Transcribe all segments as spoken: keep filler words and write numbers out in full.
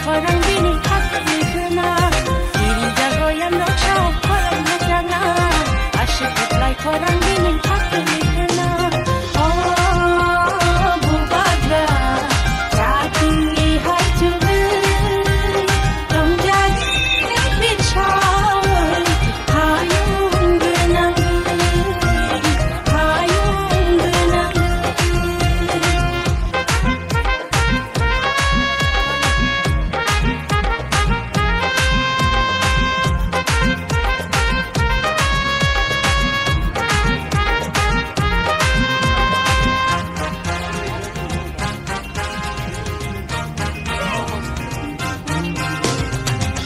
Khorang bini hakni khna, kiri jago yang rok sao khorang bwchana, aswk kwplai khorang bini hakni khna. O bubagra, chakni hai chubui, tongjak ni bisawi, hayung gwnang, hayung gwnang.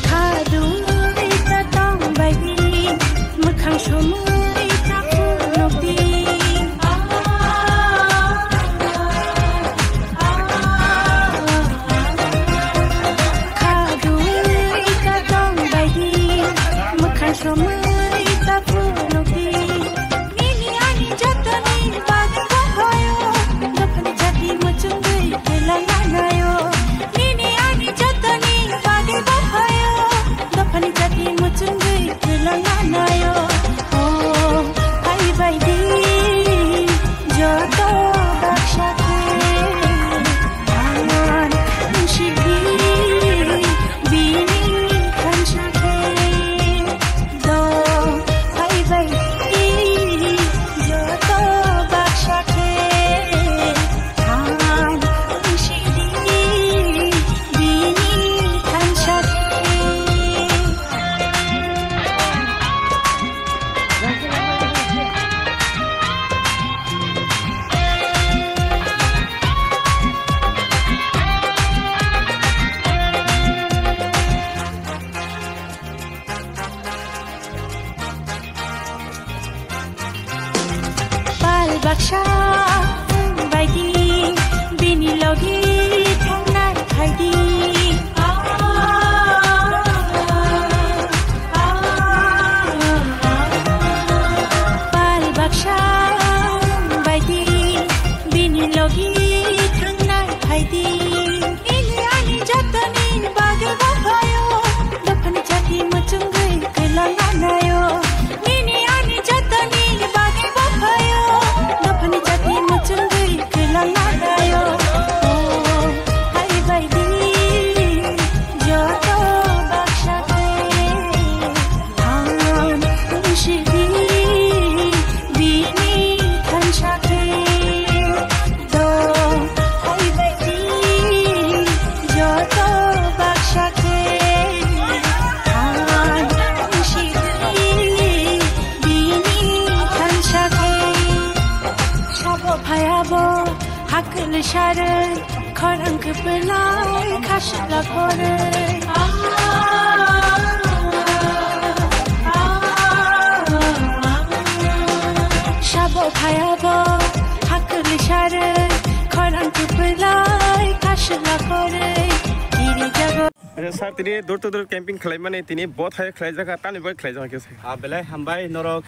Khadui ta tong bai di, mwkhang somoi ta phunuk di. Khadui ta tong bai di, mwkhang somoi ta phunuk di. Nini ani jotoni bagwi bophayo, dophani jati muchungwi kwlangna nayo. Nini ani jotoni bagwi bophayo, dophani jati muchungwi kwlangna nayo. O, hai bai di, joto baksa khe, ang sidi bini thansa khe. Do, hai bai di, joto baksa khe, ang sidi bini thansa khe. Pal baksa bai di, bini logi thangnai khai di. Pal baksa bai di, bini logi thangnai khai di. Nini ani jotoni bagwi bophayo, dophani jati muchungwi kwlangna nayo. Nini ani jotoni bagwi bophayo, dophani jati muchungwi kwlangna nayo. O, hai bai di, joto baksa khe. Ang sidi bini thansa khe, do hai bai di joto baksa khe. Ang sidi bini thansa khe, sabo phayabo hakli sare. Khorang kwplai khasla khoroi. Sabo phayabo hakli sare. Khorang kwplai khasla khoroi. Kiri jago. Sir, tini door to door camping khlaimani tini bo thai khlaijak, tani bai khlaijak khe sir. Ah, belai hambai norok.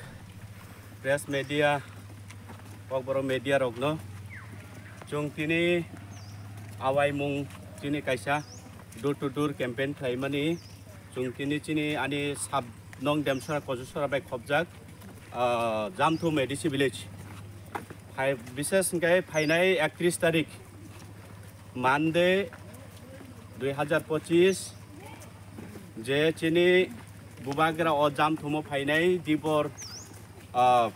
Press media, kokborok media rokno chwng tini awaimung chini kaisa door to door campaign khlaimani, chwng tini chini ani sub nong Demsora Kojusora bai khopjak, ah, Jamthum A D C village. Phai, bises hwnkhe phainai ektris tarik Monday dui hazar pochis je chini bubagra o Jamthumo phainai dibor, ah,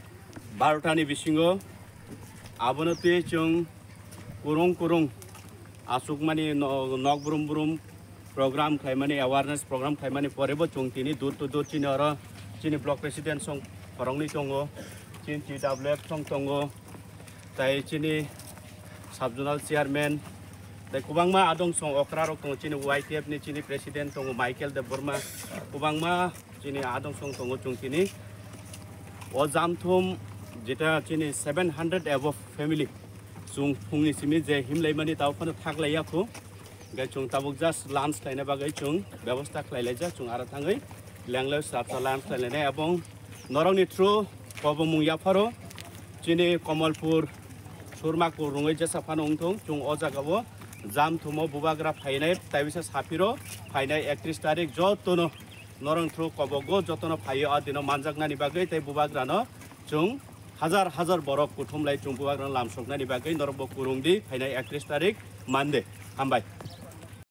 barota ni bisingo abono twi chwng kurung kurung aswkmani no-, nok brum brum program khlaimani, awareness program khlaimani porebo chwng tini door to door chini oro chini block president song khoroknwi tongo, chini T W F song tongo, tai chini sub zonal chairman, tai kwbangma adong song okra rok tongo, chini Y T F ni chini president tongo Michael Debbarma, kwbangma chini adong song tongo chwng tini. O Jamthum jeta chini seven hundred above family chwng phungni simi je himlaimani tabo phano thaklaiya khu. Hingke chwng tabuk just lunch khlaina bagwi chwng bebosta khlailaijak, chwng aro thangwi lengloi swrapsa lunch khlailainai, ebong norokni through kobomung yapharo chini Komolpur, Surmakur rungwi jesa phano wngthung, chwng o jagao Jam thumo bubagra phainai, taibisa saphiro phainai ektrish tarik jotono norong through kobogo jotono phaio a dino manjaknani bagwi tei bubagrano chwng hajar hajar borok kuthumlai chwng bubagrano lamsoknani bagwi norokbo kurungdi phainai ektrish tarik Monday. Hambai.